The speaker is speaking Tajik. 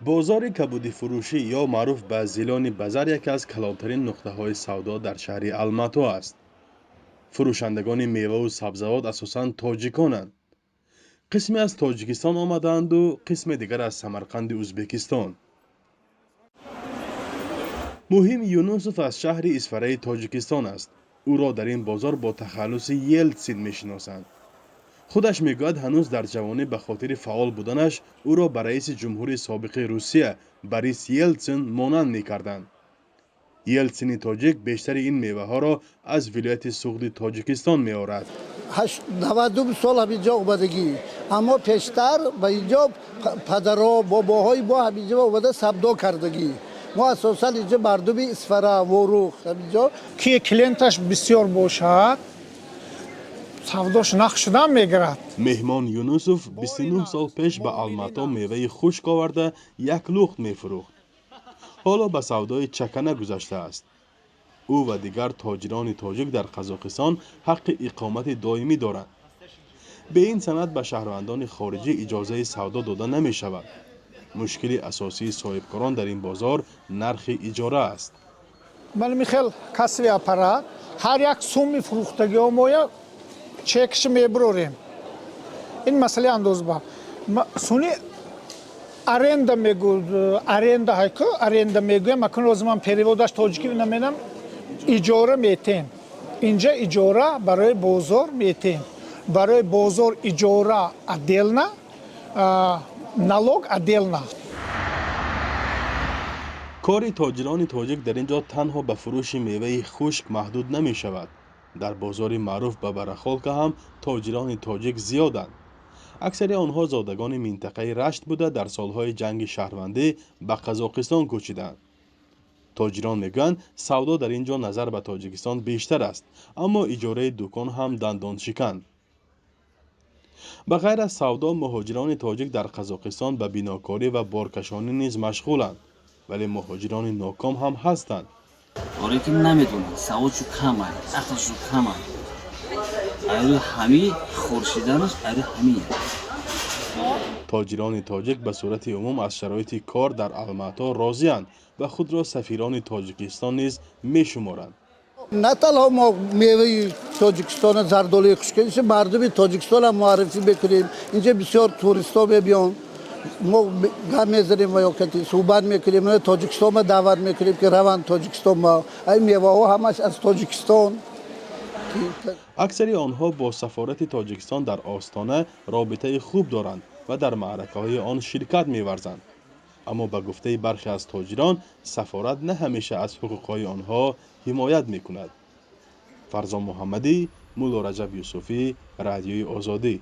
Бозори кабудифурӯшӣ ё маъруф ба Зелёный базар яке аз калонтарин нуқтаҳои савдо дар шаҳри Алмато аст. Фурӯшандагони меваву сабзавот асосан тоҷиконанд. Қисме аз Тоҷикистон омадаанду, қисме дигар аз Самарқанди Узбекистон. Муҳим Юнусов аз шаҳри Исфараи Тоҷикистон аст. Ӯро дар ин бозор бо тахаллуси Елтсин мешиносанд. Худаш мегӯяд, ҳанӯз дар ҷавонӣ ба хотири фаъол буданаш ӯро ба раиси ҷумҳури собиқи Русия Борис Елтсин монанд мекарданд. Елтсини тоҷик бештари ин меваҳоро аз вилояти Суғди Тоҷикистон меорад. 90 сол ҳаминҷо омадагӣ, аммо пештар ба инҷо падаро, бобоҳои мо ҳаминҷо омада савдо кардагӣ. Мо асосан инҷо мардуми Исфара, Ворух, ҳаминҷо. Ки клиенташ бисёр бошад, савдош нақ шудан мегирад. Меҳмон Юнусов 29 сол пеш ба Алмато меваи хушк оварда, як лухт мефурӯхт. Ҳоло ба савдои чакана гузаштааст. Ӯ ва дигар тоҷирони тоҷик дар Қазоқистон ҳаққи иқомати доимӣ доранд. Бе ин санад ба шаҳрвандони хориҷӣ иҷозаи савдо дода намешавад. Мушкили асосии соҳибкорон дар ин бозор нархи иҷора аст. Ман михел кассовый аппарат, ҳар як сумми фурӯхтагиҳо моя чекши мебурорем. Ин масъалаи андозба суни аренда мегӯ, аренда ҳайку аренда мегӯям. Акун ҳозир ман переводаш тоҷикӣ наменам. Иҷора метем инҷа, иҷора барои бозор метем. Барои бозор иҷора отдельно, налог отдельно. Кори тоҷирони тоҷик дар ин ҷо танҳо ба фурӯши меваи хушк маҳдуд намешавад. Дар бозори маъруф ба Барахолка ҳам тоҷирони тоҷик зиёданд. Аксари онҳо зодагони минтақаи Рашт буда, дар солҳои ҷанги шаҳрвандӣ ба Қазоқистон кӯчиданд. Тоҷирон мегӯянд, савдо дар ин ҷо назар ба Тоҷикистон бештар аст, аммо иҷораи дукон ҳам дандоншикан. Ба ғайр аз савдо, муҳоҷирони тоҷик дар Қазоқистон ба бинокорӣ ва боркашонӣ низ машғуланд, вале муҳоҷирони ноком ҳам ҳастанд. Оре, ки намедонанд, саводшу камай, ақлшу камай. Айрӯи ҳамӣ хуршиданаш, айрӯи ҳамин. Тоҷирони тоҷик ба сурати умум аз шароити кор дар Алмато розианд ва худро сафирони Тоҷикистон низ мешуморанд. На танҳо мо меваи Тоҷикистона, зардолуи хушка, мардуми Тоҷикистонам муаррифӣ мекунем. Инҷа бисёр туристҳо мебиён, мо гап мезанем ва ё кати суҳбат мекунем, Тоҷикистонма даъват мекунем, ки раванд Тоҷикистон ма. Ай меваҳо ҳамаш аз Тоҷикистон. Аксари онҳо бо сафорати Тоҷикистон дар Остона робитаи хуб доранд ва дар маъракаҳои он ширкат меварзанд. Аммо ба гуфтаи бархе аз тоҷирон, сафорат на ҳамеша аз ҳуқуқҳои онҳо ҳимоят мекунад. Фарзон Муҳаммадӣ, Мулло Раҷаб Юсуфӣ, Радиои Озодӣ.